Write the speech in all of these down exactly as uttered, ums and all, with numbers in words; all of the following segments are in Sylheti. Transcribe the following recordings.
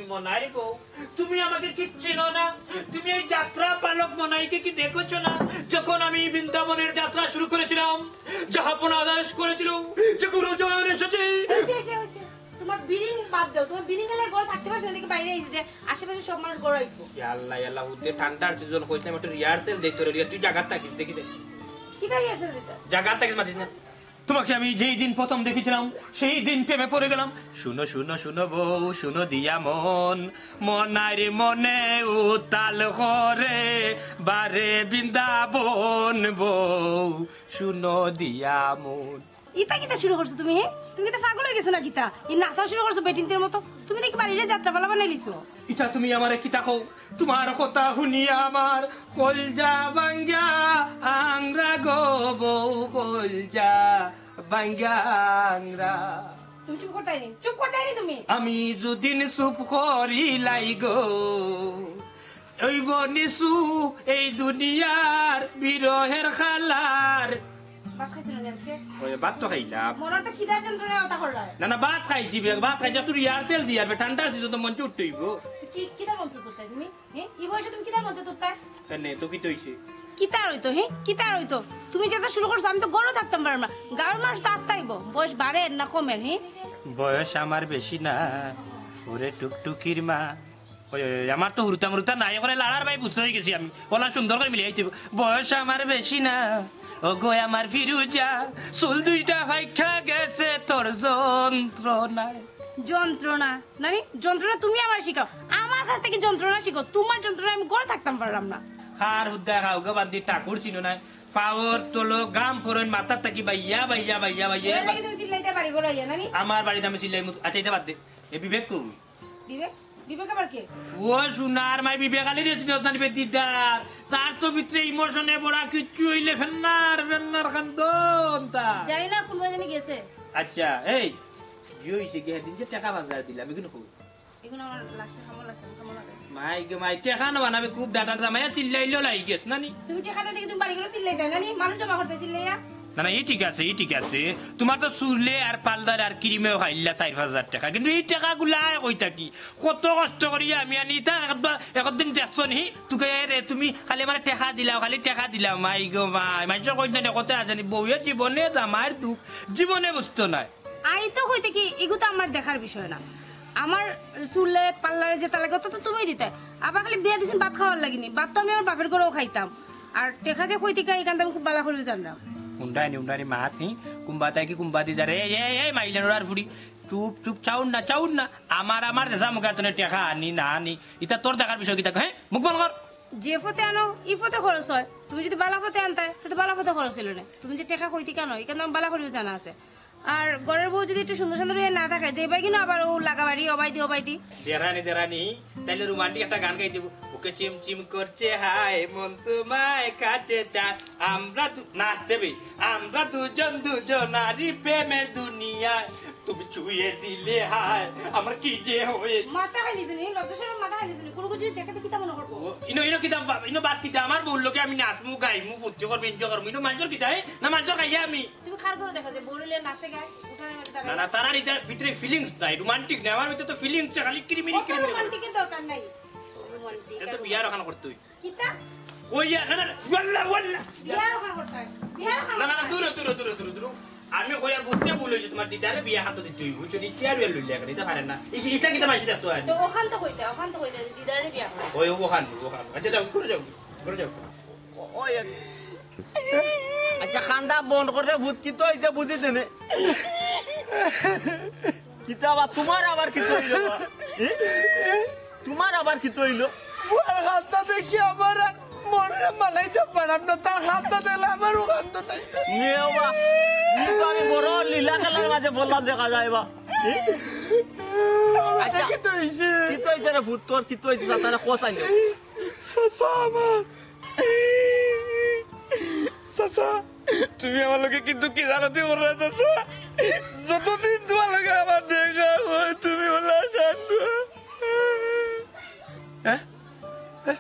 মনাই বউ, তুমি আমাকে কি চিনো না? তুমি এই যাত্রা পালক মনাইকে কি দেখেছো না? যখন আমি বৃন্দাবনের যাত্রা শুরু করেছিলাম, জাহাপনা আদেশ করেছিল যে গুরুজন এসেছে। হইছে, হইছে, হইছে। তোমার বিড়িং বাদ দাও, তোমার বিড়িং এলে ঘরে থাকতে পারছে না, দেখি বাইরে এসে যে আশেপাশে সব মানুষ ঘরে আইবো। ইয়া আল্লাহ, ইয়া আল্লাহ, হুদ্দে ঠান্ডার সিজন, কইছিলাম একটু রিহার্সেল দেই তোর, তুই জাগাত থাকিস, দেখি দে। কি তাই আছে দিতা? জাগাত থাকিস, মাতিস না। তোমাকে আমি যেই দিন প্রথম দেখেছিলাম, সেই দিন প্রেমে পড়ে গেলাম। শুনো, শুনো, শুনো বউ, শুনো দিয়া মন, মনাইর মনে উতাল করে, বারে বৃন্দাবন বউ, শুনো দিয়া মন। ইতা কিতা শুরু করছো তুমি, হে? তুমি কিতা পাগল হয়ে গেছো না কিতা? এই নাচা শুরু করছো বেটিন্তের মতো। তুমি দেখি বাড়িরে যাত্রা পালা বানাই লিছো। ইতা তুমি আমারে কিতা কও? তোমার কথা হুনিয়া আমার কলজা ভাঙ্গা আংরা গো বউ, কলজা ভাঙ্গা আংরা। তুমি চুপ করতাই নি, চুপ করতাই নি তুমি। আমি যুদিন চুপ করিলাই গো, অইবো নি চুপ এই দুনিয়ার বিরহের খালার। ভাত খাইছিল না আজকে? ওই ভাত তো খাইলাম। মনর তো খিদার যন্ত্রণায় ওটা করলায়। না, না, ভাত খাইছি বে, ভাত খাইছি। তুই রিহার্সেল দিয়ার বে, ঠান্ডার সিজন তো মঞ্চ উঠতে অইবো। তো কি, কিতা মঞ্চ তুলতায় তুমি? হ্যাঁ? ই বয়সে তুমি কিতা মঞ্চ তুলতায়? কেনে, তো কিতা অইছে? কিতা আর অইতো, হে? কিতা আর অইতো? তুমি যেটা শুরু করছো, আমি তো ঘরো থাকতাম পারলাম না। গাঁওর মানুষ তো আস্তা অইবো। বয়স বাড়ের না কমের, হে? বয়স আমার বেশি না, ওরে টুকটুকির মা। ওই, ওই, ওই, আমার তো হুরুতা মুরুতা নাই, ওখানে লাড়ার ভাই বুঝতে হয়ে গেছি আমি। ওলা সুন্দর করে মিলিয়ে আইতে হইবো। বয়স আমার বেশি না, ও গো আমার ফিরুজা, চুল দুইটা ফাইক্কা গেছে তোর যন্ত্রণায়। যন্ত্রণা? নানি, যন্ত্রণা তুমি আমার শিখাও, আমার কাছ থেকে যন্ত্রণা শিখো। তোমার যন্ত্রণা আমি ঘরে থাকতাম পারলাম না। খার হুদ্দা খাও গো বান্দি, ঠাকুর চিনো নাই। পাওর তলো গাম ফরন মাথার থাকি বাইয়া, বাইয়া, বাইয়া, বাইয়া। এর লাগি তুমি চিল্লাইতে বাড়ি ঘর আইয়া, নানি? আমার বাড়িতে আমি চিল্লাই মুত-, আচ্ছা, এটা বাদ দে। এ বিবেক কই? বিবেক? বিবেক আবার কে? ও সোনার মাই বিবেক আলী রে, চিনস না রে দিদার? তার তো ভিতরে ইমোশনে ভরা, কিচ্ছু হইলে ফেন্নার, ফেন্নার কান্দন তার। জানি না, কোন বাজানি গেছে। আচ্ছা, এই, কি হইছে? কি সেদিন যে টাকা বাজার দিলাম, এগুলো কই? এগুলো আমার লাগছে, খামো লাগছে, আমি খামো লাগাইছি। মাই গো মাই, টেকা না বানাবে, খুব ডাটার দাম, এ চিল্লাইলেও লাগি গেছ না নি? তুমি টেকা দিতে তুমি বাড়ি ঘরো চিল্লাইতায় না নি? মানুষ জমা করতে চিল্লাইয়া? না, না, ই ঠিক আছে, ই ঠিক আছে। তোমার তো চুলে আর পার্লার আর ক্রিমেও খাইলা চাইর পাঁচ হাজার টেকা, কিন্তু ই টেকাগুলা কই থাকি? কত কষ্ট করি আমি আনি, তা একবার, একদিন দেখছো নি? তোকে এ রে, তুমি খালি আমারে টেকা দিলাও, খালি টেকা দিলাও, মাই গো মাই। মাইনষে কইন না নি, কথা আছে নি? বউয়ে জীবনে জামাইর দুখ জীবনে বুঝতো নায়। আই তো কইতে কি, এগু তো আমার দেখার বিষয় না। আমার চুলে পার্লারে যেতা লাগে, অতা তো তুমি দিতায়। আবার খালি বিয়া দিছইন ভাত খাওয়ার লাগি নি, ভাত তো আমি আমার বাপের ঘরেও খাইতাম। আর টেকা যে কই থাকি, ইখান তো আমি খুব ভালা করিও জানরাম। উন্ডাইনি, উন্ডাইনি মাত নি, কুম্বা তাই কি কুম্বা দি যারে, এই, এই, এই, মাইলেন ওরার ফুড়ি, চুপ, চুপ, চাউন না, চাউন না। আমার, আমার দেশা মুখে এতনে টেকা আনি না আনি, ইতা তোর দেখার বিষয় কিতা, হ্যাঁ? মুখ বন্ধ কর। যে পথে আনো, ই পথে খরচ হয়। তুমি যদি ভালা পথে আনতায়, তে তো ভালা পথে খরচ অইলো নে। তুমি যে টেকা কই থাকি আনো, ইখান তো আমার ভালা করিও জানা আছে। আর ঘরের বউ যদি একটু সুন্দর সুন্দর হইয়া না থাকে, যে ভাই কিনা আবার ও লাগাবাড়ি, ও ভাই দি, ও ভাই দি। দেরানি, দেরানি, তাইলে রোমান্টিক একটা গান গাই দিব। বুকে চিম চিম করছে হায়, মন তোমায় কাছে চায়। আমরা দু-, নাচতে বে। আমরা দুজন দুজনারই প্রেমের দুনিয়ায়। তুমি ছুঁয়ে দিলে হায়, আমার কি যে হয়ে। মাথা খাইলিছো নি, লজ্জা শরম মাথা খাইলিছো নি। কোনো কিছু দেখে তো কিতা মনে করবো? ও, ইনো, ইনো কিতা বা-, ইনো বাদ কিতা? আমার বউর লগে আমি নাচমু, গাইমু, ফুর্তি করমু, এনজয় করমু। ইনো মাইনষর কিতায়? না মাইনষর খাইয়া আমি। তুমি কার ঘরো দেখো যে বউর লগে নাচে গায়, উঠানের মাঝে না, দাঁড়ায়? না, তারার ইটার ভিতরে ফিলিংস নাই, রোমান্টিক নাই। আমার ভিতরে তো ফিলিংস খালি কিরিমিরি, কত কিরিমিরি। রোমান্টিকের দরকার নাই। রোমান্টিক এটা তো এখন বিয়ার ওখান করতে হইব। কিতা? কইয়া, না, না, না, ওয়াল্লা, ওয়াল্লা। বিয়ার ওখান করতে হয়। বিয়ার ওখান না, না, না, করতে হয়। দূর, দূর, দূর, দূর, দূর। আমি কইয়া বুঝতে ভুল হইছে, তোমার দিদারে বিয়া হাতে দিতে হইব। বুঝছো নি? চেয়ার বিয়ার লইলে এখন, এটা পারে না। ই-, ইটা কিতা মাইনষে দেখতো আর? তো ওখান তো কইতে, ওখান তো কইতে যে দিদারে বিয়া করে। ওই, ওখান, ওখান। আচ্ছা, যাও, করে যাও, করে যাও। ওই এক-, আচ্ছা, কান্দা বন্ধ কর রে, ভূত কিতা অইছে বুঝি দেনে। কিতা বা, তোমার আবার কিতা অইলো বা? এ? তোমার আবার কিতা অইলো? ফুয়ার কান্দা দেখি আমার আর মনরে মানাইতাম পারলাম না, তার কান্দা দেখলে আমারও কান্দা নাই। নে বা, ই তো আমি বড় লীলা খেলার মাঝে বললাম দেখা যায় বা। এ? আচ্ছা, কিতা অইছে? কিতা অইছে রে ভূত তোর? কিতা অইছে? চাচারে কস আইলো। চাচা আমার। চাচা, তুমি আমার লগে কিন্তু কি জানো তুমি করো না, চাচা? যতদিন তোমার লগে আমার দেখা হয়, তুমি ওলা কান্দো। হ্যাঁ? হ্যাঁ?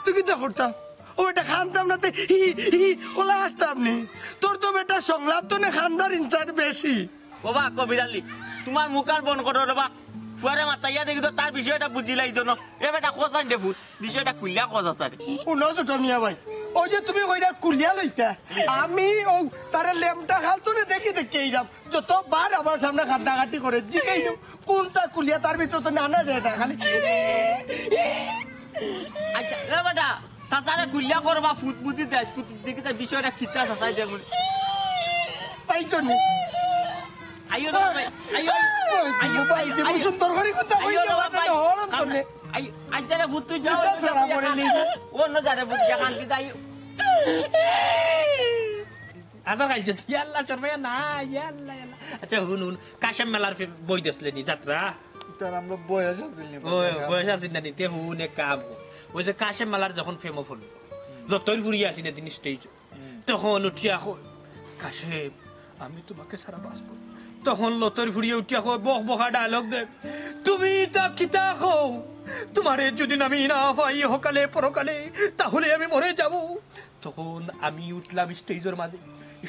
তুই কিতা করতাম? ও বেটা, কানতাম না তে হি, হি, ওলা আসতাম নি। তোর তো বেটা সংলাপ তো নে কান্দার ইনচার বেশি। বাবা, কবির আলী, তোমার মুখ আর বন্ধ করো রে বা। ফুয়ারে মাতাইয়া দেখি তো তার বিষয়টা বুঝিলাইতো না। এ বেটা, কছাইন রে ফুত, বিষয়টা খুলিয়া কছ চাচারে। হুনো ছোট মিয়া ভাই, অউ যে তুমি কইরা খুলিয়া লইতা, আমি অউ তারে লেমটা খাল তুলে দেখি দেখি এইরাম। যতবার আমার সামনে কান্দাকাটি করে, জিগাইলাম, কুনটা খুলিয়া তার ভিতরে তো নানা যায় না, খালি আচ্ছা, এ বেটা, চাচারে খুলিয়া করবা, ফুত বুঝি দেয়, ফুত দেখি যে বিষয়টা কিতা চাচাই দেখুন। পাইছো নি? আইও না ভাই, আইও, আইও, আইও, আইও, আইও। সুন্দর করে কথা আইও কইছো, না ভাই। হরণ তোলে। আই, আই, যারে ফুত তুই যাও, ইটা ছাড়া পড়ে নেই। অন্য যারে ফুত দেখান কি যাই। আবার খাইছো তুই, আল্লাহ শর্মাইয়া না, ইয়া আল্লাহ, ইয়া আল্লাহ। আচ্ছা, হুন, হুন, কাশেম মেলার ফে-, বই দেখলে নি, যাত্রা? তার আমরা বয়স আছিল নি, ও, বয়স আছিল না নি, তে হুন, এক কাম কর। ওই যে কাশেম মেলার যখন ফেমো ফুল, লতর ফুরিয়া আছি না দিন স্টেজ, তখন উঠিয়া কয়, "কাশেম, আমি তোমাকে ছাড়া বাঁচব না।" তখন লতর ফুরিয়ে উঠিয়া কয়, বক বকা ডায়লগ দেয়, "তুমি তা কিতা কও? তোমারে যদি আমি না পাই হকালে পরকালে, তাহলে আমি মরে যাব।" তখন আমি উঠলাম স্টেজর মাঝে,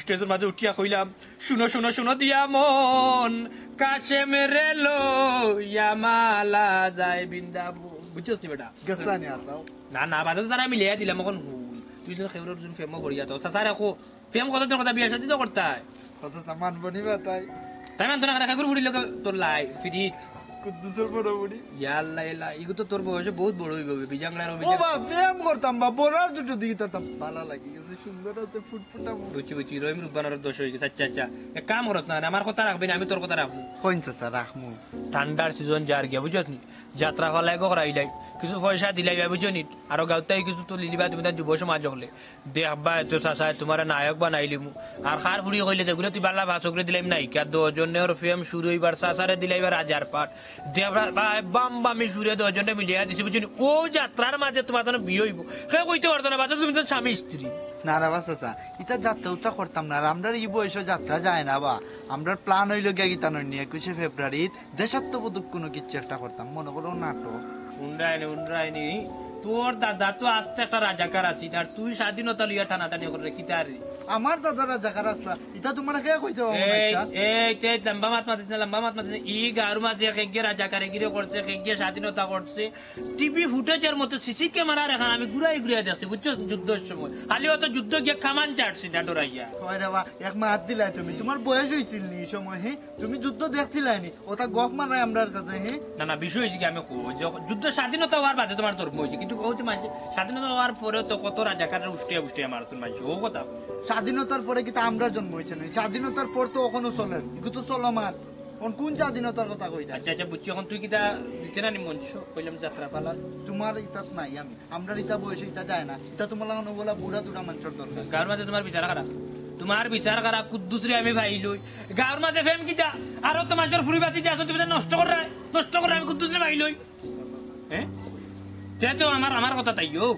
স্টেজর মাঝে উঠিয়া কইলাম, "শুনো, শুনো, শুনো দিয়া মন, কাশেমরে লইয়া মালা যায় বৃন্দাবন।" বুঝছস নি বেটা? গেছলা নি আর যাও। না, না, বাদে তো তারা মিলিয়া দিলাম, এখন হুন। তুই তো খেউরর জন্য ফেমো করিয়া তো, চাচা রাখো। প্রেম কতদিন কথা, বিয়া শাদী তো করতায়। কথা তা মানবো নি বা তাই? তাই মানতো না, কেনে? কাকুর বুড়ির লগে তোর লাই, ফিরিত। কুদ্দুসর বড় বুড়ি। ইয়া আল্লাহ, ইয়া আল্লাহ, ইগু তো তোর বয়সে বহুত বড় অইবো, বিজাংলার ও অভিযোগ। বা, প্রেম করতাম বা, বড়ার দুটো দিকে তার ভালা লাগি গেছে, সুন্দর আছে, ফুটফুটা মুখ। বুঝছি, বুঝছি, রহিম রুব্বানার দোষ অই গেছে। আচ্ছা, আচ্ছা, এক কাম করস না, আমার কথা রাখবি না, আমি তোর কথা রাখবো। কইন চাচা, রাখমু। ঠান্ডার সিজন যার গিয়া, বুঝছস নি? যাত্রা ফালায় গো করাইলাই, কিছু পয়সা দিলাই, বুঝছো নি? আরো গাউতাই কিছু তো লিলিবা, তুমি তার যুব সমাজ হকলে। দেখবা, এত চাচায় তোমারে নায়ক বানাইলিমু। আর কার ফুড়ি কইলে দেখলে তুই বালা ভাষকরে দিলাইম নায়িকা, দশ জনের প্রেম শুরু অইবার চাচারে দিলাইবার হাজার পাঠ। দেখবা, বা-, বাম বামি সুরে দশ জনরে মিলিয়া দিছি, বুঝছো নি? ও যাত্রার মাঝে তোমার জন্য বিয়ে অইবো। কে কইতে পারতো না, বাচ্চা তুমি তো স্বামী স্ত্রী। না রে বা চাচা, ইতা যাত্রা উত্রা করতাম না। আর আমরার ই বয়সে যাত্রা যায় না বা। আমরার প্ল্যান অইলো গিয়া গীতা নইনি, একুশে ফেব্রুয়ারিত দেশাত্মবোধক কোনো কিচ্ছু একটা করতাম, মনে করো নাটক। উন্ডায়নি, উন্ডায়নি, তোর দাদা তো আস্তে একটা রাজাকার আছিন, আর তুই স্বাধীনতা লইয়া টানাটানি করে কিতা রে? আমার দাদা রাজাকার আসলা, ইতা তোমার কে কইছে বাবা এই, বাচ্চা? এই, এই, লম্বা মাত মাতিস না, লম্বা মাত মাতিস না। ই গাঁওর মাঝে এক একগিয়ে রাজাকারে গিরে করছে, এক একগিয়ে স্বাধীনতা করছে। টিভি ফুটেজের মতো সিসি ক্যামেরার এখন আমি ঘুরাই ঘুরাই দেখছি, বুঝছো? যুদ্ধর সময় খালি অত যুদ্ধ গিয়া কামান চাটছি না ডরাইয়া। ওই রে বা, এক মাত দিলাই তুমি, তোমার বয়স হইছিল নি ই সময়, হ্যাঁ? তুমি যুদ্ধ দেখছিলায় নি? ওটা গপ মারায় আমরার কাছে, হ্যাঁ? না, না, বিষয় হইছে কি, আমি কই যে যুদ্ধ স্বাধীনতা হওয়ার বাদে তোমার ধর্ম হইছে, কিন্তু ওই যে মাঝে স্বাধীনতা হওয়ার পরে তো কত রাজাকাররে উষ্টিয়া উষ্টিয়া মারছইন মানষে, ও কথা। স্বাধীনতার পরে কিতা আমরার জন্ম হইছে না? স্বাধীনতার পর তো অখনো চলের, ইগু তো চলমান। অখন কোন স্বাধীনতার কথা কইরা? আচ্ছা, আচ্ছা, বুঝছি, অখন তুই কিতা দিতে না নি মঞ্চ? কইলাম যাত্রা পালার। তোমার ইতাত নাই আমি। আমরার ইতা বয়সে ইতা যায় না। ইতা তোমার লাখান ওগুলা বুড়া দুড়া মানষর দরকার। গাঁওর মাঝে তোমার বিচার খারাপ। তোমার বিচার খারাপ, কুদ্দুসরে আমি পাইলই। গাঁওর মাঝে প্রেম কিতা? আরো তো মানষর ফুরি বাতি যে আছে, তুমি তো নষ্ট কররায়। নষ্ট কররায়, আমি কুদ্দুসরে পাইলই। হ্যাঁ? তে তো আমার, আমার কথা তাই হোক।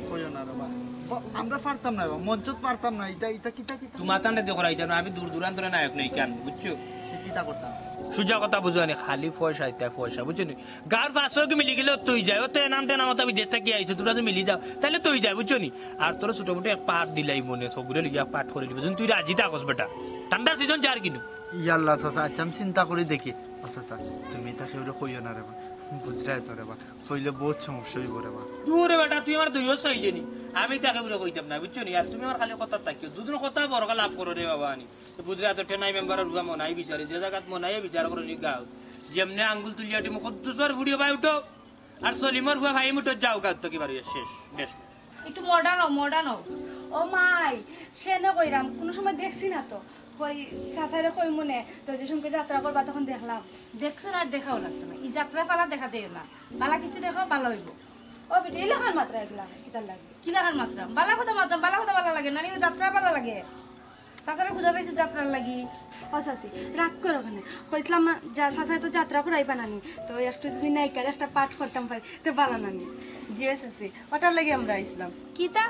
কইও না রে বা। ব-, আমরা পারতাম না রে বা, মঞ্চত পারতাম না। ইতা, ইতা কিতা, কিতা? তোমার তান্ডে দেখো, ইতা না, আমি দূর দূরান্তরে নায়ক নাই কেন, বুঝছো? সে কিতা করতাম? সুজা কথা বুঝো নি, খালি পয়সা, ইতা পয়সা, বুঝছো নি? গাঁওর পাঁচশো কি মিলি গেলে তুই যায়, ও তো এনাম টেনাম ওটা বিদেশ থাকি আইছো, তোমরা তো মিলি যাও, তাইলে তুই যায়, বুঝছো নি? আর তোর ছোট মোটো এক পাঠ দিলাই মনে, থগুরে লিয়া পাঠ করে দিবে, যদি তুই রাজি থাকস বেটা। ঠান্ডার সিজন যার কিনু। ইয়াল্লা চাচা, আচ্ছা আমি চিন্তা করি দেখি। আচ্ছা চাচা, তুমি তাকে ওরে কইও না রে বা, বুঝরায় তো রে বা, কইলে বহুত সমস্যা হইব রে বা। দূর রে বেটা, তুই আমার দৈব চাইছে নি, আমি তাকে ওরে কইতাম না, বুঝছো নি? আর তুমি আমার খালি কথা থাকিও, দুদিন কথা বড় লাভ করো রে বাবা আনি। তো বুঝরায় তো টেনাই মেম্বারর রুয়া মনাই বিচারে, যে জায়গাত মনাই বিচার করো নি গাও, যেমনে আঙ্গুল তুলিয়া দিমু, কদ্দুসর ফুড়িও ভাই উঠো, আর সলিমর ফুয়া ভাই উঠো, যাও গাও তো কি বারো শেষ, বেশ। একটু মডার্ন হও, মডার্ন হও। ও মাই, কেনে কইরাম, কোনো সময় দেখছি না তো। কই, চাচারে কই মনে, তো যে সময় যাত্রা করবা তখন দেখলাম। দেখছো না, আর দেখাও লাগতো না। এই যাত্রা পালা দেখা যায় না। বালা কিছু দেখাও, বালা হইব। ও বেটি, এই লাখান মাত্রা এগুলা, কিতার লাগে? কি লাখান মাত্রা? বালা কথা মাত্রা, বালা কথা বালা লাগে। নানি, ওই যাত্রা বালা লাগে। চাচারে খুঁজা পাইছো যাত্রার লাগি। ও চাচি, রাগ করো কেনে? কইছিলাম না, যা চাচায় তো যাত্রা করাইবা নানি, তো একটু যদি নায়িকার একটা পাঠ করতাম পারি, তো বালা নানি। জি চাচি, ওটার লাগি আমরা আইছিলাম। কিতা?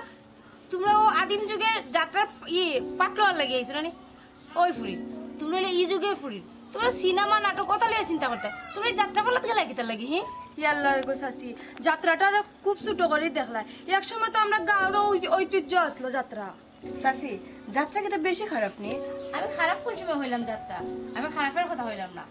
তোমরা ও আদিম যুগের যাত্রার ই পাঠ লওয়ার লাগি আইছো নানি? ওই ফুরি, তোমরা হইলে ই যুগের ফুরি, তোমরা সিনেমা নাটক কথা লইয়া চিন্তা করতে, তোমরা এই যাত্রা পালাত গেলা কিতার লাগি, হি? ইয়াল্লা রে গো চাচি, যাত্রাটারে খুব ছোট করি দেখলাই। এক সময় তো আমরা গাঁওরও ঐ-, ঐতিহ্য আসলো যাত্রা। চাচি, যাত্রা কিন্তু বেশি খারাপ নি? আমি খারাপ কোন সময় কইলাম যাত্রা? আমি খারাপের কথা কইলাম না।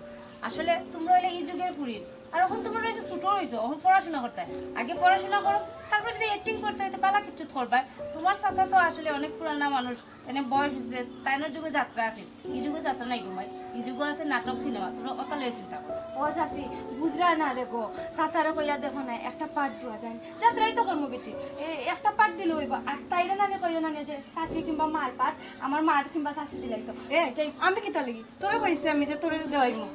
আসলে তুমরা অইলে ই যুগের ফুরিন, আর অখন তুমরা অইছো ছোট অইছো, অখন পড়াশোনা করতায়। আগে পড়াশোনা করো, তারপর যদি অ্যাক্টিং করতে অয় তে বালা কিচ্ছু করবায়। তুমার চাচা তো আসলে অনেক পুরানা মানুষ, তাইন বয়স অইছে, তাইনর যুগে যাত্রা আছিল, ই যুগে যাত্রা নাই গো মাই, ই যুগে আছে নাটক সিনেমা, তুমরা অতা লইয়া চিন্তা করো। ও চাচি, বুঝরায় না রে গো, চাচারে কইয়া দেখো না, একটা পার্ট দেওয়া যায়। যাত্রাই তো করমু বেটি, এ, একটা পার্ট দিলে অইবো। আর তাইরে নানি কইও নানি যে চাচি কিংবা মার পার্ট, আমার মার কিংবা চাচি দিলাইতো। এ, আমি কিতার লাগি? তোরে কইছি আমি যে তোরে দেওয়াইমু।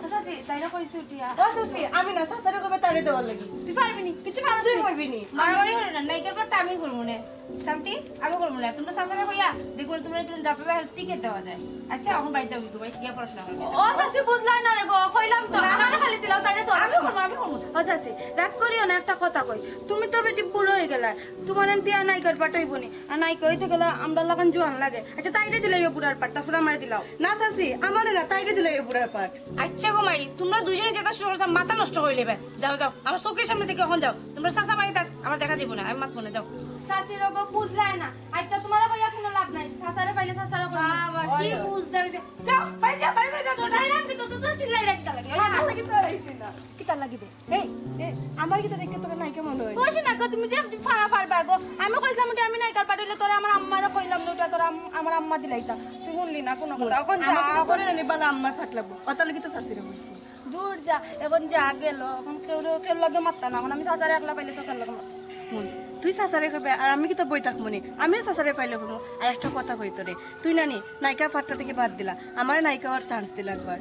ও চাচি, তাইরে কইছি উঠিয়া। ও চাচি, আমি না, চাচারে কইবে তারে দেওয়ার লাগি। তুই পারবি নি, কিচ্ছু পারস তুই নি। পারবি নি। মারামারি করো না, নায়িকার পার্টটা আমি করমু নে। শান্তি, আমি করমু নে। তুমরা চাচারে কইয়া দেখো, তুমরা একটু যাত্রা দেখার টিকিট দেওয়া যায়। আচ্ছা, অখন বাড়ি যাও কিন্তু ভাই, গিয়া পড়াশোনা করো। ও চাচি, বুঝলায় না রে গো, কইলাম তো, না, না, আমারে খালি দিলাও, তাইরে তো আমি করমু, আমি করমু। ও চাচি, রাগ করিও না, একটা কথা কই, তুমি তো বেটি বুড়া অই গেলায়, তুমারে দিয়া নায়িকার পার্ট অইবো নি। আর নায়িকা অইতে গেলে আমরার লাখান জোয়ান লাগে। আচ্ছা, তাইরে দিলাইও বুড়ার পার্টটা, ফুরা মারে দিলাও। না চাচি, আমারে না, তাইরে দিলাইও বুড়ার পার্ট। আচ্ছা গো মাই, তুমরা দুইজনে যেতা শুরু করছো, মাথা নষ্ট করিলাইবায়। যাও, যাও, আমার চউখর সামনে থাকি অখন যাও। তুমরার চাচা বাড়ি থাক, আমার দেখা যাইবো না, আমি মাতমু না, যাও। চাচিরে গো, বুঝলায় না। আচ্ছা, তুমারে কইয়া কুনু লাভ নাই, চাচারে পাইলে চাচারে কইমু। বাবা, কি বুঝদার অইছে। যাও, বাড়ি যাও, বাড়ি, বাড়ি যাও, যাও, যাও। যাইরাম কিন্তু, তো, তো চিল্লাইরা কিতার লাগি? ওই, আমার লাগি তো আর আইছি না। কিতার লাগি বে? এই, এ, আমার কিতা দেখে তোর নায়িকা মনে অয়? কইছি না গো, তুমি যে ফাড়া ফাড়বা গো। আমি কইছিলাম যে আমি নায়িকার পার্ট অইলে তোরে আমার আম্মারে কইলাম না, উঠিয়া তোরে আম-, আমার আম্মা দিলাইতা। তুই হুনলি না কুনু কথা। অখন যা, আমার কুনু অখন করে না, বালা আম্মার পার্ট লাগবো। অতার লাগি তো চাচিরে কইছি। দূর যা, অখন যা গেল, অখন কেউরে, কেউর লগে মাততা না। অখন আমি চাচারে একলা পাইলে চাচার লগে মাত। হুন, তুই চাচারে কইবে, আর আমি কিতা বই থাকমু নি? আমিও চাচারে পাইলে কইমু। আর একটা কথা কই তোরে, তুই নানি নায়িকার পার্টটা থাকি বাদ দিলা, আমারে নায়িকা অওয়ার চান্স দিলা একবার।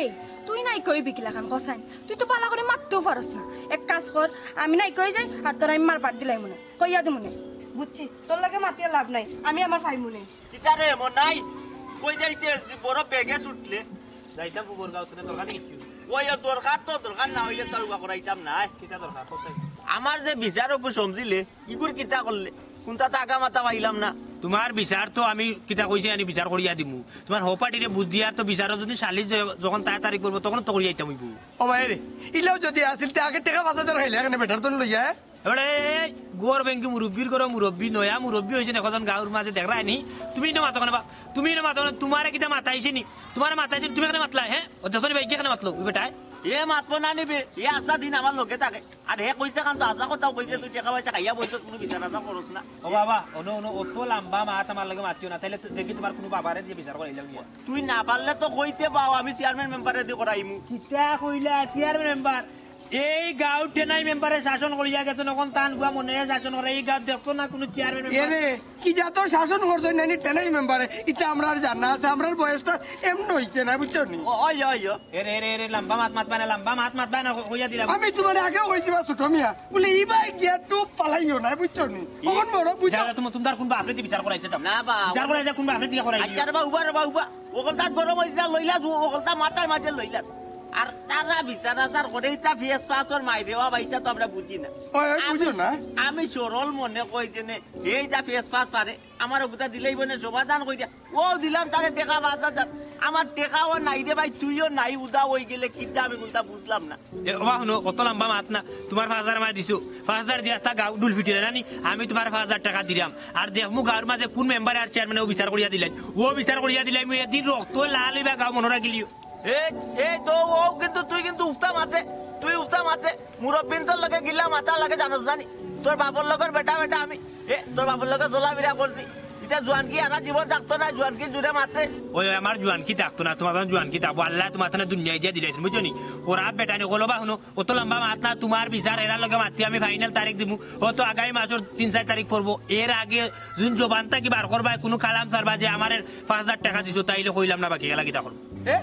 এই, তুই নায়িকা অইবি কিলাখান কছাইন? তুই তো বালা করি মাততেও পারস না। এক কাজ কর, আমি নায়িকা অই যাই, আর তোরে আমি মার পার্ট দিলাইমু নে, কইয়া দিমু নে। বুঝছি, তোর লগে মাতিয়া লাভ নাই, আমি আমার পাইমু নে। কিতা রে, মনাই? কই যাইতে? বড় বেগে ছুটলে। যাইতাম ফুফুর গাঁও, তোর দরকার নি কিতা? ওই, ও দরকার তো, দরকার না অইলে তো আর উবা করাইতাম না। কিতা দরকার? কোথায়? আমার যে বিচার অইবো সমঝিলে, ইগুর কিতা করলে? কুনটা তো আগা মাথা পাইলাম না। তুমার বিচার তো আমি কিতা কইছি, আনি বিচার করিয়া দিমু। তুমার হউ পার্টিরে বুঝ দিয়ার তো বিচারো যদি সালিশ য-, যখন তাড়াতাড়ি করবো, তখন তো করিয়া দিতাম অইবো। ও ভাই রে, ইলাও যদি আছিল, তে আগে টেকা পাঁচ হাজার খাইলে, এখানে বেটার তো লইয়া। এবারে এই, এই, গোর ব্যাংকে মুরব্বির ঘরো মুরব্বি, নয়া মুরব্বি অইছইন একজন গাঁওর মাঝে, দেখরায় নি? তুমি ইনো মাতো কেনে বা? তুমি ইনো মাতো কেনে? তুমারে কিতা মাতাইছে নি? তুমারে মাতাইছে নি? তুমি কেনে মাতলায়, হে? ও দেখছো নি ভাই, কিতা কেনে মাতলো ওই বেটায়? এ মাতবো না নি বে, এ আস্তা দিন আমার লগে থাকে। আর হে কইছে কান তো হাছা কথাউ কইছে, তুই টেকা পয়সা খাইয়া বইছস, কুনু বিচার আচার করস না। ও বাবা, অনো, অনো, অত লাম্বা মাত আমার লগে মাতিও না, তাইলে তো দেখি তুমার কুনু বাবারে দিয়া বিচার করাইলাম গিয়া। তুই না পারলে তো কইতে পাও, আমি চেয়ারম্যান মেম্বারে দি করাইমু। কিতা কইলা চেয়ারম্যান মেম্বার? এই গাঁও টেনাই মেম্বারে শাসন করিয়া গেছইন, অখন তান গুয়া মনে অয় শাসন করে। এই গাঁও দেখতো না কুনু চেয়ারম্যান মেম্বার। এরে, কি জাতর শাসন করছইন নানি টেনাই মেম্বারে? ইতা আমরার জানা আছে, আমরার বয়সটা এমন অইছে না, বুঝছো নি? ও, ওই, ওই, ওই। এরে, এরে, এরে, লাম্বা মাত মাতবায় না, লাম্বা মাত মাতবায় না, কইয়া দিলাম। আমি তুমারে আগেও কইছি বা ছোট মিয়া, বুলে, "ইবায় গিয়া টুপ ফালাইও না, বুঝছো নি?" অখন বড় বুঝছো। যাও, যাও, তুমি, তুমরার কুন বাপরে দি বিচার করাইতে দাও। না বা, বিচার করাইতে কুন বাপরে দি করাই দিও। আচ্ছা রে বা, উবা রে বা, উবা। অকলতা গরম অইছে, লইলাস, অকলতা মাথার মাঝে লইলাস। আর তারা বিচার আচার করে, ইতা ফেস ফাসর মাইরে বা, ইতা তো আমরা বুঝি না। ওই, ওই, বুঝো না। আমি সরল মনে কই যে নে, এইটা ফেস ফাস পারে, আমার বুতা দিলেই বনে সমাধান কই দিয়া। ও দিলাম তারে টেকা পাঁচ হাজার। আমার টেকাও নাই রে ভাই, তুইও নাই, উদা অই গেলে কিতা আমি কুনতা বুঝলাম না। এ, ওবা হুনো, অত লাম্বা মাত না। তুমার পাঁচ হাজার আমারে দিছো, পাঁচ হাজার দিয়া তা গাঁও ডুল ফিটিলে না নি? আমি তুমারে পাঁচ হাজার টেকা দিরাম। আর দেখমু গাঁওর মাঝে কুন মেম্বারে আর চেয়ারম্যানে ও বিচার করিয়া দিলাইন। ও বিচার করিয়া দিলাইন, এদিন রক্ত লাল অইবা গাঁও মনো রাখিলিও। এ, এ তো ও কিন্তু তুই কিন্তু উফতা মাতে, তুই উফতা মাতে। মুরব্বিন্তর লগে গিলা মাতা লাগে জানোস জানি। তোর বাপর লগর বেটা বেটা আমি। এ, তোর বাপর লগে চলাফিরা করছি। ইতা জুয়ানকি হারা জীবন থাকতো না, জুয়ানকি জুড়ে মাতে। ওই, ওই, আমার জুয়ানকি থাকতো না, তুমার জুয়ানকি থাকবো। আল্লায় তুমার তানে দুনিয়ায় দিয়া দিলাইছইন, বুঝছো নি? ওরা বেটা নি কলো বা হুনো, অত লাম্বা মাত না, তুমার বিচার এরার লগে মাতি আমি ফাইনাল তারিখ দিমু। অত আগামী মাসর তিন চাইর তারিখ পড়বো। এর আগে যুদি জবান থাকি বার করবায়, কুনু কালাম ছাড়বায় যে আমারে পাঁচ হাজার টেকা দিছো, তাইলে কইলাম না বাকি গেলা কিতা করবো। এ?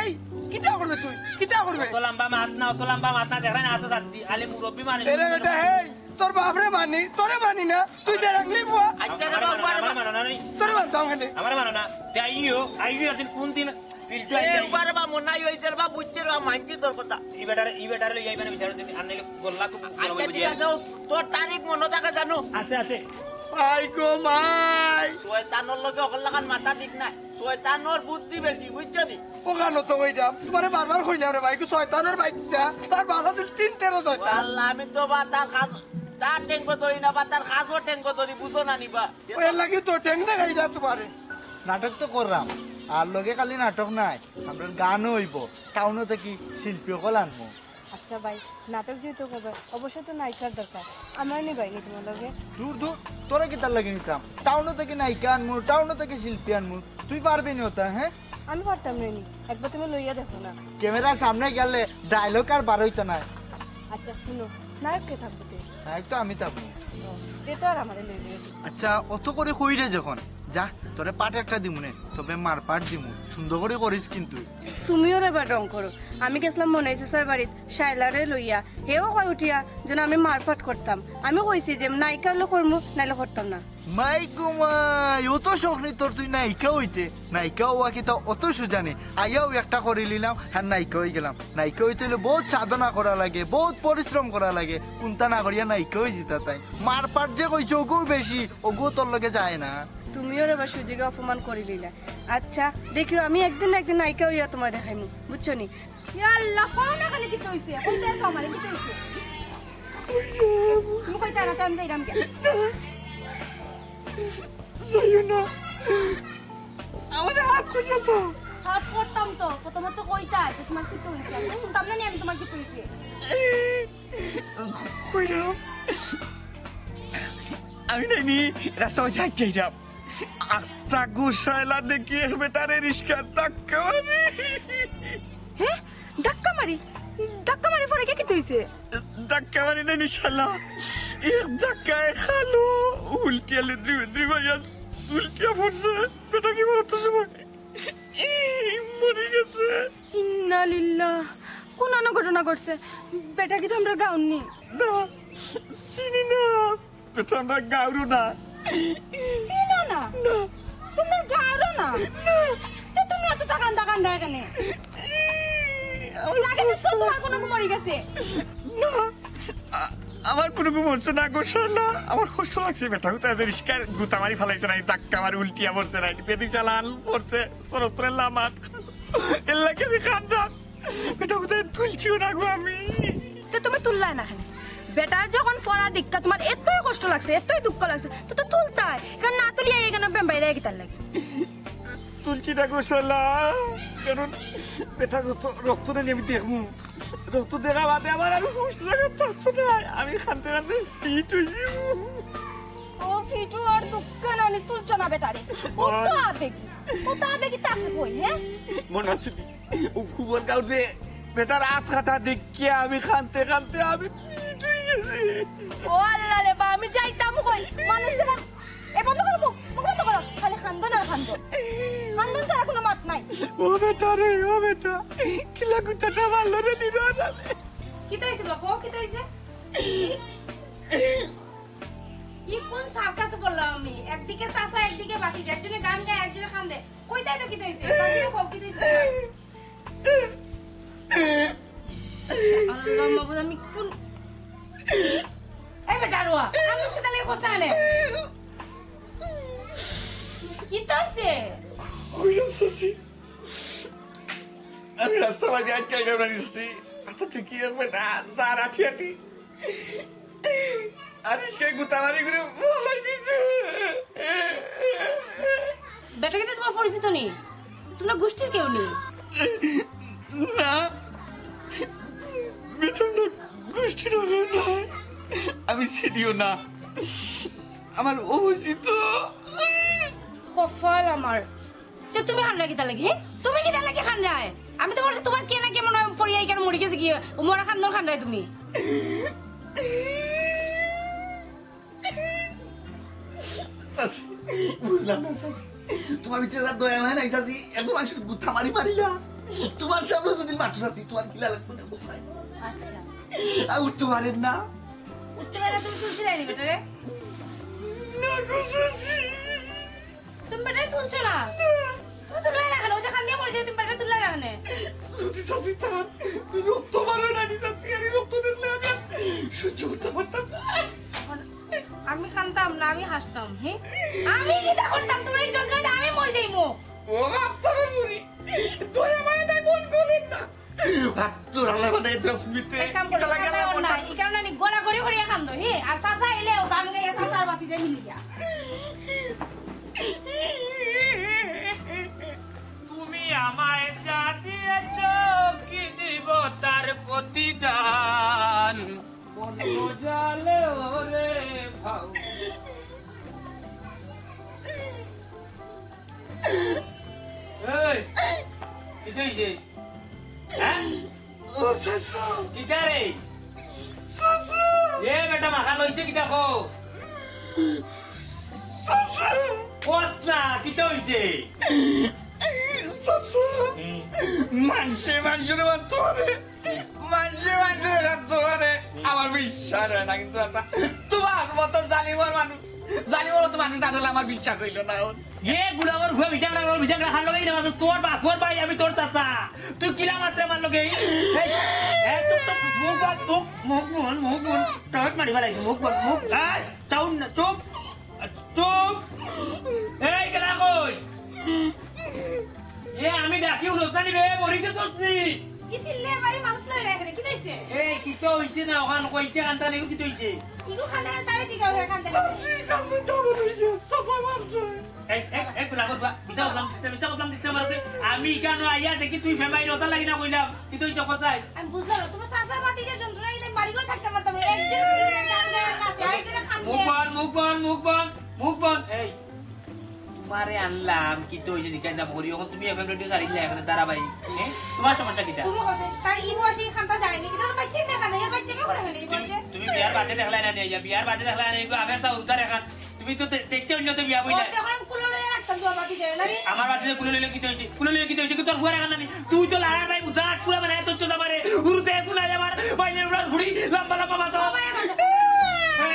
এই, কিতা করবে তুই? কিতা করবে? অত লাম্বা মাত না, অত লাম্বা মাত না, দেখরায় না, আতো জাতি, আলে মুরব্বি মানে। এরে বেটা, এই, তোর বাপরে মানি, তোরে মানি না, তুই দেখলি বুয়া। আচ্ছা রে বাবা, আমারে মানো না, নাই। তোরে মানতাম কেনে? আমারে মানো না। তে আইও, আইও একদিন কুন দিন ফিল্ডে এ, আইও। উবা রে বা, মনাই অইছে রে বা, বুঝছি রে বা, মানছি তোর কথা। ই বেটারে, ই বেটারে লইয়া আইবা না বিচারো দিন, আর নাইলে গল্লা খুব গরম আচ্ছা, অইবো ঠিক যে। আছে, ও, তোর তারিখ মনো থাকে জানো? আছে, আছে। আই গো মাই। শয়তানর লগে অকল লাখান মাতা ঠিক নায়। শয়তানর বুদ্ধি বেশি, বুঝছো নি? অখানো তো কইরাম, তুমারে বারবার কইলাম রে ভাই, শয়তানর বাইচ্চা, তার বাপ আছিল তিন তেরো শয়তান। আল্লাহ, আমি তো বা তার কাজ তার টেঙ্গো ধরি না বা তার কাজও টেঙ্গো ধরি, বুঝো না নিবা? ওই লাগি তো টেঙ্গো ধরি না তোমারে। নাটক তো করলাম, আর লগে খালি নাটক নাই, আমরার গানও অইবো। টাউনো থাকি শিল্পী অকল আনমু। আচ্ছা ভাই, নাটক যেহেতু করবে, অবশ্যই তো নায়িকার দরকার। আমারে নিবায়নি তোমার লগে? দূর দূর, তোরে কিতার লাগি নিতাম? টাউনো থাকি নায়িকা আনমু, টাউনো থাকি শিল্পী আনমু, তুই পারবে নি ওটা, হ্যাঁ? আমি পারতাম না নি, একবার তুমি লইয়া দেখো না। ক্যামেরার সামনে গেলে ডায়লগ আর বারইতো নায়। আচ্ছা হুনো, নায়ক কে থাকবো তে? নায়ক তো আমি থাকমু। ও, তে তো আর আমারে লইবে। আচ্ছা, অত করি কইরে যখন, যা, তোরে পার্ট একটা দিমু নে, তবে মার পার্ট দিমু, সুন্দর করি করিস কিন্তু। তুমিও রে বা ঢং করো। আমি গেছলাম মনাইসে স্যার বাড়িত শায়লারে লইয়া, হেও কয় উঠিয়া যেন আমি মার পার্ট করতাম। আমি কইছি যে নায়িকা অইলে করমু, নাইলে করতাম না। মাই গো মাই, অত শখ নি তোর তুই নায়িকা অইতে? নায়িকা অওয়া কিতা অত সুজা নি? আইয়াউ একটা করিলিলাম, আর নায়িকা অইগেলাম। নায়িকা অইতে অইলে বউত সাধনা করা লাগে, বউত পরিশ্রম করা লাগে, কুন্তা না করিয়া নায়িকা অইযিতা তাইন। মার পার্ট যে কইছো, অগু বেশি, অগু তোর লগে যায় না। তুমিও রে বা সুজিকে অপমান করিলিলা। আচ্ছা, দেখিও আমি একদিন না একদিন নায়িকা অইয়া তোমারে দেখাইমু, বুঝছো নি? ইয়া আল্লাহ, কও না খালি কিতা অইছে? কইতায় তো আমারে কিতা অইছে? তুমি কইতায় না, তে আমি যাইরাম গিয়া। যাইও না। আমারে হাত করিয়া যাও। হাত করতাম তো, প্রথমত কইতায় যে তোমার কিতা অইছে। আমি হুনতাম না নি আমি তোমার কিতা অইছে। কইরাম। আমি নাইনি রাস্তা মাঝে হাঁটিয়া আইরাম। আস্তা গো শায়লা দেখি এক বেটারে রিস্কার ধাক্কা মারি। হে? ধাক্কা মারি? ধাক্কা মারি পরে কিতা অইছে? ধাক্কা মারি নাইনি শালা। এক ধাক্কায় খালো। উল্টিয়া লেদ্রি বেদ্রি ভাইয়া উল্টিয়া পড়ছে। বেটা কি মারার তো সময়। ই, মরি গেছে। ইন্না লিল্লাহ। কোন আনো ঘটনা ঘটছে? বেটা কিতা আমরার গাঁওর নি? না, চিনি না। বেটা আমরার গাঁওরও না। চিনো না? না। তুমরার গাঁওরও না? না। তে তুমি অত তাকান তাকান দেয় কেনে? আমার লাগে না তো তোমার কুনুগু মরি গেছে। না। আ-, আমার কুনুগু মরছে না গো শালা। আমার কষ্ট লাগছে, বেটা গুতা এদের রিস্কার গুতা মারি ফালাইছে না, ধাক্কা মারি উল্টিয়া পড়ছে না, বেদি চালান পড়ছে, সরত্রে লামাত। এর লাগি আমি কান্দাম। বেটা গুতা তুলছিও না গো আমি। তে তুমি তুললায় না কেনে? বেটার যখন পড়া দেখিয়া তোমার এতই কষ্ট লাগছে, এতই দুঃখ লাগছে, তে তো তুলতায়। কারণ না তুলিয়া এখানে বেম্বাইরা কিতার লাগি? তুলছি না গো শালা, কারণ বেটা যত রক্ত নানি আমি দেখমু, রক্ত দেখা বাদে আমার আর হুশ জাগাত থাকতো নায়, আমি কানতে কানতে ফিট অইযিমু। ও ফিট অওয়ার দুঃখে নানি তুলছো না বেটারে। ও তো আবেগী, ও তো আবেগী তাকে কই, হ্যাঁ? মনে আছে নি? ও ফুবন গাঁওর যে বেটার আত কাটা দেখিয়া আমি কানতে কানতে আমি ফিট অইগেছি। ও আল্লাহ রে বা, আমি যাইতাম কই? মানুষ ছাড়া, এ বন্ধ করো মুখ, মুখ বন্ধ করো। খালি কান্দন আর কান্দন। কান্দন ছাড়া কুনু মাত নাই। ও বেটা রে, ও বেটা। কিলা গুতাটা মারলো রে নিরোয়ারে। কিতা অইছে বাপু? কিতা অইছে? ই কোন সার্কাসে পড়লাম আমি? একদিকে চাচা, একদিকে ভাতিজা, একজনে গান গায়, একজনে কান্দে। কইতায় তো কিতা অইছে? ভাতিজা কও কিতা অইছে? আল্লাহ মাবুদ, আমি কোন, এই বেটা রোয়া, আমি সেটা লাগে কষ্ট আনে। কিতা অইছে? কইলাম চাচি, আমি রাস্তা মাঝে আর চাইলাম না চাচি। রাস্তা থেকে এক বেটা যার আটি আটি। আনিসকে গুতামারি করে ফালাই দিছে। বেটা কিন্তু তোমার পরিচিত নি? তোমরা গোষ্ঠীর কেউ নি? না, বেটা আমরা গোষ্ঠীর কেউ না। আমি চিনিও না। আমার অপরিচিত। কপাল আমার। তে তুমি কান্দরায় কিতার লাগি, হে? তুমি কিতার লাগি কান্দরায়? আমি তো মনে অয় তোমার কে না কে মনে অয় পড়িয়া ইখান মরি গেছে গিয়া, ও মরা কান্দন কান্দরায় তুমি। চাচি, বুঝলাম না চাচি, তোমার ভিতরে আর দয়া মায়া নাই চাচি, এত মানুষরে গুতামারি মারিলা। তোমার সামনে যদি মারতো চাচি, তোমার কিলা লাগতো না? আচ্ছা। আর উঠতে পারেন না? উঠতে পারে না, তুমি তুলছিলায় নি বেটারে? না গো চাচি। তুমি বেটারে তুলছো না? তুমি তুললায় না কেনে? ও যে কান্দিয়া মরি যায়, তুমি বেটারে তুললায় না কেনে? যদি চাচি তার রক্ত বার অয় না নি চাচি, আর এই রক্ত দেখলে আমি আর সহ্য করতাম পারতাম না। আমি কানতাম না, আমি হাসতাম, হে? আমি কিতা করতাম? তোমার এই যন্ত্রণায় আমি মরি যাইমু। ও বাপ, তোর মুড়ি। দয়া মায়া নাই, মন গলে না। ভাত তোর আল্লাহ বানাই দশ মিনিটে। এক কাম করো, এটা লাগে খাতায় না ওর নাই। এই কারণে আমি গড়াগড়ি করিয়া কান্দো, হি? আর চাচা এলে ও গান গাইয়া চাচার বাতি যায় মিলিয়া। তুমি আমায় যা দিয়েছ, কি দিব তার প্রতিদান? বন্য জালে ওরে ভাউ। এই, কিতা অইছে? হ্যাঁ? ও চাচা। কিতা রে? চাচা। এ বেটা, মাথা লইছে কিতা কো? চাচা। কস না, কিতা অইছে? চাচা। হুম। মানষে মানষরে মারতো পারে। মানষে মানষরে মারতো পারে। হুম। আমার বিশ্বাস হয় না, কিন্তু চাচা, তোমার মতো জালিমর মানুষ, জালিমর মতো মানুষ না থাকলে আমার বিশ্বাস হইল না। এ গুলামর ফুয়া, বিচার না, বিচার না, হার লগে না, তোর বাপ, তোর ভাই, আমি তোর চাচা। তুই কিলা মাত্রে আমার লগে? এই, এই, এই, চুপ, চুপ, মুখ বন্ধ, মুখ, মুখ বন্ধ, মুখ বন্ধ। টাউট মারি ফালাই, মুখ বন্ধ, মুখ। এই, টাউট না, চুপ, চুপ। এই, গেলা কই? এ, আমি ডাকি উঠোস না নি বে, মরি গেছস নি? কি চিল্লে বাড়ি মানুষ লই রে এখানে, কি হইছে? এই, কিতা হইছে না, ওখান কইতে কান্তা নেই, কিতা হইছে? ইগু খানে তারে জিগাও হে কান্তা নেই। চাচি, কান্তা ডাবল হইছে, চাচা মারছে। এই, এই, এই, তোরা কথা, মিছা বদনাম দিস না, মিছা বদনাম দিস না আমার উপরে। আমি কেন আইয়া দেখি তুই ফেমাই রোজা লাগি না কইলাম, কিতা হইছে কোথায়? আমি বুঝলাম না, তোমার চাচা বাতি যে যন্ত্রণা, এই বাড়ি ঘর থাকতে পারতাম না। একজন মিলে গান গায়, নাচে, আরেকজনে খান মুখ দেয়। বন্ধ, মুখ বন্ধ, মুখ বন্ধ, মুখ বন্ধ। এই, তোমারে আনলাম, কিতা হইছে জিজ্ঞাসা না করি, এখন তুমি এফএম রেডিও ছাড়িলে এখানে ধারাবাহিক, হ্যাঁ? তোমার সমস্যা কিতা? তুমি হতে, তার ই বয়সে খানটা যায়নি, কিন্তু বাচ্চা দেখা নেই, বাচ্চা কেউ করে হয়নি, এই তুমি, বয়সে। তুমি বিয়ার বাদে দেখলায় না নিয়ে, বিয়ার বাদে দেখলায় না, এগুলো আবার তা উদ্ধার এখন। তুমি তো দে-, দেখতে অন্য তো বিয়া বইলা। ওকে এখন আমি কুলো লইয়া রাখতাম, তোমার বাকি যায় না রে। আমার বাদে কুলো লইলে কিতা হইছে? কুলো লইলে কিতা হইছে? কি তোর ফুয়ার এখন নানি? তুই তো লাড়ার ভাই বুঝা, কুলা মানে তোর তো জামারে, উড়তে কুলা আমার, বাইরে উড়ার ঘুড়ি, লম্বা লম্বা মাথা। বাবা, এ বাবা।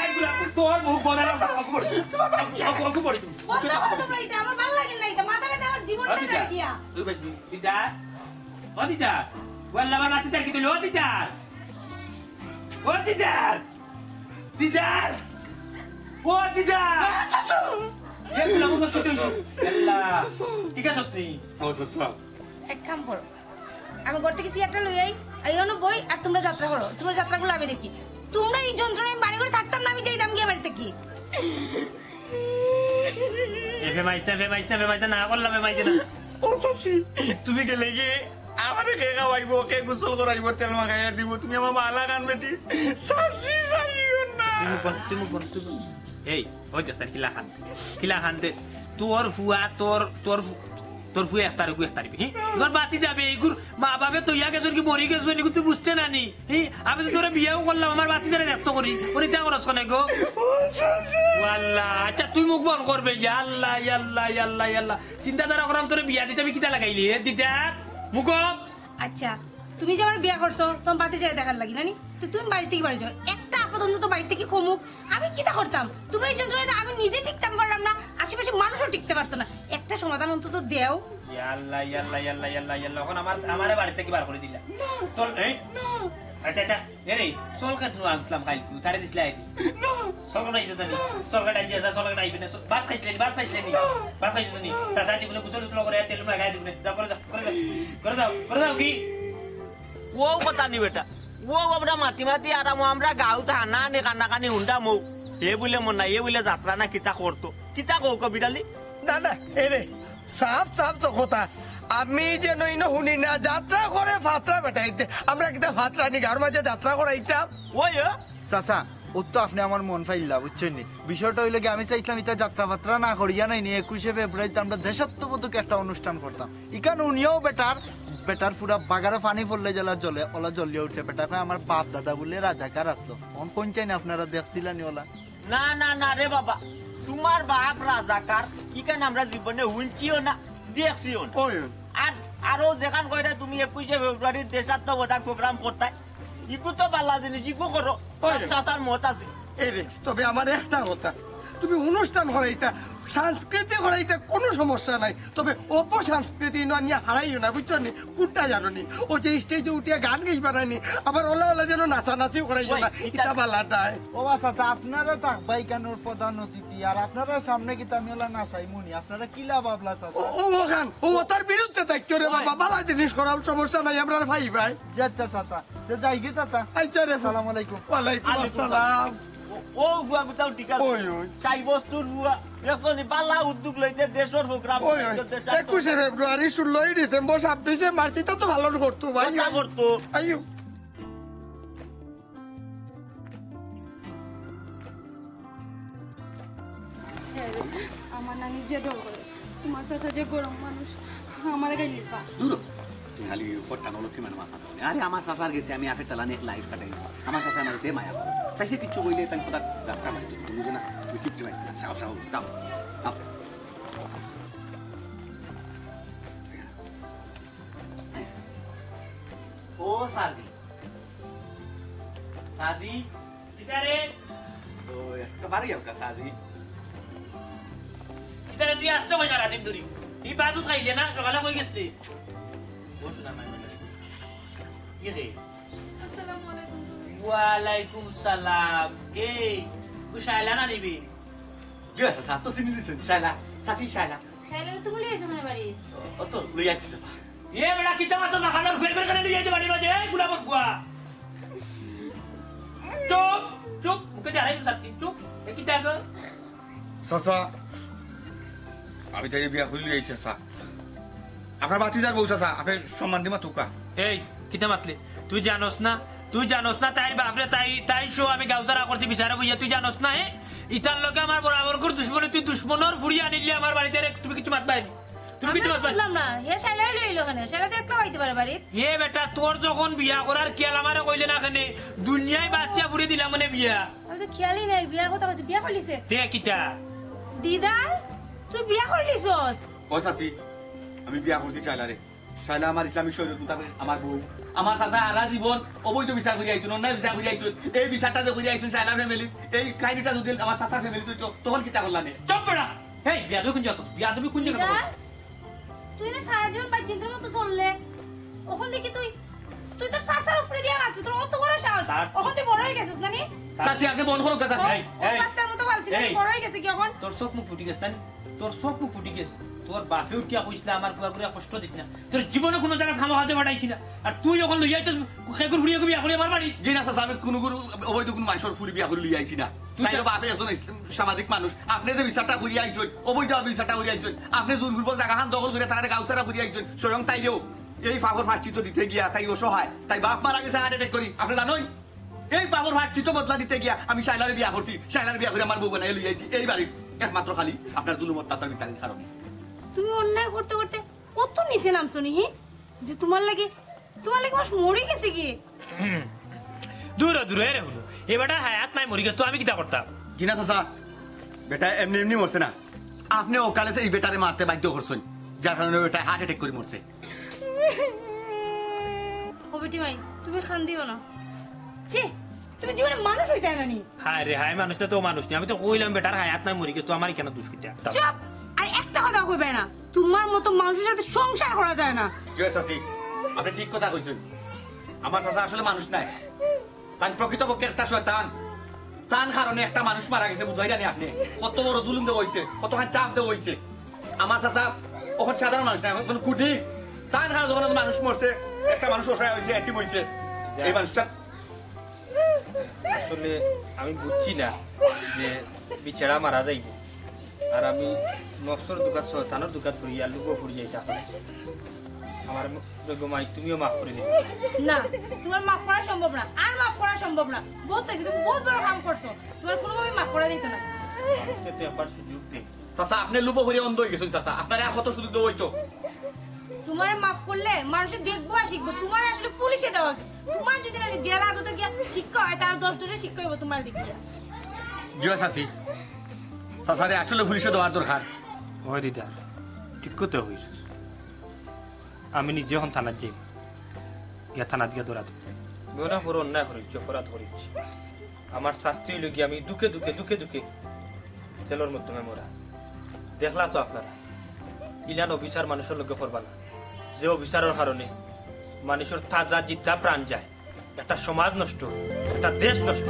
এই গুলা, তোর মুখ বন্ধ রাখ, অগু পড়ি। তোমার বাচ্চা। অগু, অগু পড়ি। বন্ধ করো তোমরা এটা, আমার ভালো লাগে না এটা। মাথা ব্যথা আমার জীবনটা অদিতা, কাটে দিয়া। তুই বাদ দি, দিদা, অদিতা, ওয়াল্লা আমার মাথাটা কি তুই অদিতা? অদিতা, দিদা, অদিতা। এ, তুই আমার কষ্ট দিস। আল্লাহ, ঠিক আছে, তুই। ও, চাচা। এক কাম করো, আমি ঘর থেকে চেয়ারটা লই আই, আই অনো বই, আর তোমরা যাত্রা করো, তোমরা যাত্রাগুলো আমি দেখি। তোমরা এই যন্ত্রণায় আমি বাড়ি ঘরে থাকতাম না, আমি যাইতাম গিয়া বাড়ি থাকি। এ ফেমাইছ না, ফেমাইছ না, ফেমাইছ না, না করলাম, ফেমাইছ না। ও চাচি, তুমি গেলে গিয়ে আমারে কে খাওয়াইবো, কে গোসল করাইবো, তেল মাখাইয়া দিব, তুমি আমার বালা খান বেটি। চাচি, চাচি, না। তুই মুখ বন্ধ, তুই মুখ বন্ধ, তুই মুখ বন্ধ। এই, ওই যে স্যার, কিলা খান, কিলা খান দে। তোর ফুয়া, তোর, তোর ফু-, তোর ফুয়া এক তারিখ, এক তারিখ, হ্যাঁ? তোর বাতি যাবে, এইগুর মা বাপে তো ইয়া গেছর কি মরি গেছর, এগুর তুই বুঝতে না নি? হি, আমি তো তোরে বিয়াও করলাম, আমার বাতি যারে দেখতো করি। ওরে ইতা করস কেনে গো? ও আল্লাহ, আচ্ছা তুই মুখ বন্ধ করবে। ইয়া আল্লাহ, ইয়া আল্লাহ, ইয়া আল্লাহ, ইয়া আল্লাহ। চিন্তাধারা করাম তোরে বিয়া দিতে আমি কিতা লাগাইলি, হে দিদার? মুখ বন্ধ। আচ্ছা, তুমি যে আমার বিয়া করছো, তোমার বাতি যারে দেখার লাগি, না নি? তো তুমি বাড়ি থেকে বাড়ি যাও। একটা আপদ অন্তত বাড়ি থেকে কমুক। আমি কিতা করতাম? তোমার এই যন্ত্রণায় তো আমি নিজে টিকতাম পারলাম না, আশেপাশে মানুষও টিকতে পারতো না। একটা সমাধান অন্তত দেও। ইয়া আল্লাহ, ইয়া আল্লাহ, ইয়া আল্লাহ, ইয়া আল্লাহ, ইয়া আল্লাহ। এখন আমার, আমারে বাড়ি থেকে বার করে দিলা। না। তোর, এই? না। আচ্ছা, আচ্ছা। এ রে, চকলেট নু আনছিলাম কালকে, তারে দিছিলা আইবি? না। চকলেট আইছে তো নি? না। চকলেট আইছে, আচ্ছা, চকলেট আইবি না। চ-, ভাত খাইছিলি নি? ভাত খাইছিলি নি? না। ভাত খাইছিস নি? না। চাচা দিবনে, গোসল টোসল করে, তেল লাগাই দিবনে। যাও, করে যাও, করে যাও। করে যাও, করে যাও কি? ও কথা নি বেটা, ও আমরা মাতি মাতি আরাম, আমরা গাঁও থানা নে কান্নাকানি হুন্ডা মৌ। এ বুলে মন না, এ বুলে যাত্রা না কিতা করতো। কিতা কও কবির আলী? না, না, এ রে, সাফ সাফ তো কথা। আমি যে নই না হুনি না, যাত্রা করে ফাতরা বেটাইতে। আমরা কিতা ফাতরা নি গাঁওর মাঝে যাত্রা করাইতাম? ওই, ও। চাচা, ও তো আপনে আমার মন পাইলা, বুঝছইন নি? বিষয়টা অইলো কি, আমি চাইছিলাম ইতা যাত্রা ফাত্রা না করিয়া নাই নি, একুশে ফেব্রুয়ারিতে আমরা দেশাত্মবোধক একটা অনুষ্ঠান করতাম। ইখান হুনিয়াউ বেটার, বেটার পুরা বাগারে পানি পড়লে যেলা জ্বলে, ওলা জ্বলিয়া উঠছে। বেটা কয়, "আমার বাপ দাদা বুলে রাজাকার আছলো।" অখন কইন চাইন আপনারা দেখছিলা নি ওলা? না, না, না রে বাবা, তুমার বাপ রাজাকার, ইখান আমরা জীবনে হুনছিও না, দেখছিও না। ওই। আর, আরো যেখান কইরা তুমি একুশে ফেব্রুয়ারির দেশাত্মবোধক program করতায়, ইগু তো বালা জিনিস, ইগু করো। ওই। চাচার মত আছে। এই রে, তবে আমার একটা কথা, তুমি অনুষ্ঠান করাইতা, সংস্কৃতি করাইতে কোনো সমস্যা নাই, তবে অপসংস্কৃতি ইনো আনিয়া হারাইও না, বুঝছো নি? কোনটা জানো নি? ও যে স্টেজে উঠিয়া গান গাইবা না নি, আবার ওলা ওলা যেন নাচানাচি করাইও না, ইতা বালা নাই। ও বা চাচা, আপনারা থাকবা ইখানোর প্রধান অতিথি, আর আপনারার সামনে কিতা আমি ওলা নাচাইমু নি? আপনারা কিলা ভাবলা চাচা? ও, ও ওখান, ও তার বিরুদ্ধে থাকছো রে বাবা, বালা জিনিস করাও, সমস্যা নাই, আমরা ভাই ভাই। জি আচ্ছা চাচা, তো যাই গে চাচা। আচ্ছা রে। আসসালামু আলাইকুম। ওয়ালাইকুম আসসালাম। ও, ও বুয়া কোথাও ঠিক আছে। ওই, ওই। সাই বস্তুর বুয়া, এখন বালা উদ্যোগ লইছে দেশের প্রোগ্রাম। ওই, ওই। একুশে ফেব্রুয়ারি, ষোলোই ডিসেম্বর, ছাব্বিশে মার্চ, ইতা তো ভালা করতো ভাই। কথা করতো। আইও। হ্যাঁ রে, আমার নানি যে ডর করে, তোমার চাচা যে গরম মানুষ, আমারে গাইলিবা। দূর হ। তুমি খালি ফট্টা নলক্ষী মানে মাথা দাও। আরে, আমার চাচার গেছে আমি আফের তালা নিয়ে লাইফ কাটাই। আমার চাচা আমার যে মায়া করে। চাইছে কিচ্ছু কইলে তাই কথা যাত্রা মারি তুমি বুঝে না। তুমি কিচ্ছু মারছো না। সাহস, সাহস, দাও, দাও। ও সাদি, সাদি। কিতারে? ও, একেবারেই হালকা সাদি। কিতারে তুই আসতে কই সারাদিন ধরি? এই বাদু খাইলে না, সকালে কই গেছলি? বস না, মাই বলে। কি রে? আসসালামু আলাইকুম। ওয়ালাইকুম সালাম। এই, তুই শায়লা না নিবি? জি আছে, স্যার তো চিনি দিছেন, শায়লা, চাচি শায়লা। শায়লা তো ভুলে গেছে মনে বাড়ি। ও তো লই আসছে, স্যার। এ বেটা, কিতা মাছ মাখানোর ফের করে লই যাইতে বাড়ির মাঝে, এই গুলাবর গুয়া। চুপ, চুপ, মুখে দিয়ে হারাই দিতাম, চুপ। এ কিতা গো? চাচা, আমি তাইরে বিয়া করি লই আইছি, চাচা। আপনার ভাতিজার বউ, চাচা, আপনি সম্মান দিমা তুকা। এই, কিতা মাতলে? তুই জানোস না? তুই জানোস না? তাইর বাপরে, তাই, তাই সহ আমি গাউছাড়া করছি বিচারে বইয়া, তুই জানোস না, এ? ইতার লগে আমার বরাবর করে দুশমনি, তুই দুশমনর ফুড়ি আনিলে আমার বাড়িতে রে, তুমি কিছু মাতবায় নি? তুমি আমি কিছু তো মাতবায় নি? বুঝলাম না, হে শালায় লইলো কেনে? শালা তো একলা পাইতে পারে বাড়িত। এ বেটা, তোর যখন বিয়া করার খেয়াল আমারে কইলে না কেনে, দুনিয়ায় বাঁচিয়া ফুড়ি দিলাম মানে বিয়া। আমি তো খেয়ালই নাই, বিয়ার কথা কইছে, বিয়া করলিছে? তে কিতা? দিদার, তুই বিয়া করলিছস? ও চাচি, আমি বিয়া করছি শায়লারে। শায়লা আমার ইসলামী শরীয়ত মোতাবেক আমার বউ। আমার চাচা হারা জীবন অবৈধ বিচার করি আইছুন, অন্যায় বিচার করি আইছুন। এই বিচারটা যে করি আইছুন শায়লার ফ্যামিলিত, এই কাহিনীটা যদি আমার চাচার ফ্যামিলিত হইতো, তখন কিতা করলা নে? চুপ বেটা! এই, বিয়াদবি কোন জাত? বিয়াদবি কোন জাত? দিদার, তুই না সারা জীবন ভাইজিন্তর মতো চললে, অখন দেখি তুই, তুই তোর চাচার উপরে দিয়া মারছিস, তোর অত বড় সাহস। স্যার, অখন তুই বড় হয়ে গেছিস না নি? চাচি, আপনি বন্ধ করুন, চাচি। ও, এই, ও এই, বাচ্চার মতো পালছিস না, এই। বড় হয়ে গেছে কি অখন? তোর চোখ মুখ ফুটি গেছে না নি? তোর চোখ মুখ ফুটি গেছে। তোর বাপে উঠিয়া কইছিল, "আমার পুয়া করে কষ্ট দিস না।" তোর জীবনে কোনো জায়গা খামা খাতে পাঠাইছি না। আর তুই অখন লইয়া আইছস, খেগুর ফুড়ি বিয়া করে আমার বাড়ি। জি না, চাচা, আমি কোনো গুরু অবৈধ কোনো মানুষের ফুড়ি বিয়া করে লইয়া আইছি না। তুই তাই তো বাপে একজন ইসলাম সামাজিক মানুষ। আপনি যে বিচারটা করিয়া আইছইন, অবৈধ বিচারটা করিয়া আইছইন। আপনি জোরপূর্বক জায়গা খান দখল করে তারা গাউছাড়া করিয়া আইছইন। স্বয়ং তাইলেও এই পাপর প্রায়শ্চিত্ত দিতে গিয়া তাই অসহায়। তাই বাপ মারা গেছে হার্ট অ্যাটাক করি। আপনি জানেন? এই পাপর প্রায়শ্চিত্ত বদলা দিতে গিয়া আমি শায়লারে বিয়া করছি। শায়লারে বিয়া করে আমার বউ বানাই লই আইছি। এই বাড়ির একমাত্র খালি আপনার জুলুম অত্যাচার বিচারের কারণে। তুমি অন্যায় করতে করতে কত নিচে নামছো নি, হি? যে তোমার লাগি, তোমার লাগি মানুষ মরি গেছে কি? দূর হ, দূর হ, এরে হুনো। এ বেটার হায়াত নাই, মরি গেছে, তো আমি কিতা করতাম? জি না চাচা, বেটা এমনি এমনি মরছে না। আপনি অকালে যে এই বেটারে মারতে বাধ্য করছেন, যার কারণে বেটা হার্ট অ্যাটাক করে মরছে। ও বেটি মাই, তুমি কান্দিও না। ছি, তুমি জীবনে মানুষ হইতে না নি? হায় রে হায়, মানুষটা তো মানুষ নি। আমি তো কইলাম বেটার হায়াত নাই, মরি গেছে, তো আমার কেন দুষ কিতা? চুপ! আর একটা কথা কইবে না। তোমার মতো মানুষের সাথে সংসার করা যায় না। জি চাচি, আপনি ঠিক কথা কইছেন। আমার চাচা আসলে মানুষ নাই। তান প্রকৃতপক্ষে একটা শয়তান। তান কারণে একটা মানুষ মারা গেছে, বুঝাই জানি আপনি। কত বড় জুলুম দেওয়া হইছে, কতখান চাপ দেওয়া হইছে। আমার চাচা অখন সাধারণ মানুষ না, এখন কুটি। তান কারণে যখন মানুষ মরছে, একটা মানুষ অসহায় হইছে, এতিম হইছে। এই মানুষটা আসলে আমি বুঝছি না যে বিচারা মারা যাইব, আর আমি নফসর দুকাত শয়তানর দুকাত পড়িয়া লুবো পড়ি যাইতা। আমার যোগ্য মাই, তুমিও মাফ করে দিও। না, তোমার মাফ করা সম্ভব না, আর মাফ করা সম্ভব না। বহুত হইছে, তুমি বহুত বড় কাম করছো, তোমার কোনোভাবে মাফ করা দিত না। মানুষকে তো একবার সুযোগ দে। চাচা, আপনি লুবো করিয়া অন্ধ হয়ে গেছেন চাচা, আপনার আর কত সুযোগ দেওয়া হইতো? তোমার মাফ করলে মানুষে দেখবো আর শিখবো। তোমার আসলে পুলিশে দেওয়া আছে। তোমার যদি নাকি জেল হাজতে গিয়া শিক্ষা হয়, তার দশ জনের শিক্ষা হইব তোমার দিকে। জিও চাচি, চাচারে আসলে পুলিশে দেওয়ার দরকার। ওই দিদার, ঠিক কথা হইছে। আমি নিজে এখন থানাত যাই, গিয়া থানাত গিয়া ধরা দেব। মনে করো অন্যায় করেছি, অপরাধ করেছি। আমার শাস্তি হইল কি, আমি দুঃখে দুঃখে, দুঃখে দুঃখে জেলের মাধ্যমে মরা। দেখলা তো আপনারা, ইলান অবিচার মানুষর লগে করবা না, যে অবিচারর কারণে মানুষর তাজা জিতা প্রাণ যায়, একটা সমাজ নষ্ট, একটা দেশ নষ্ট।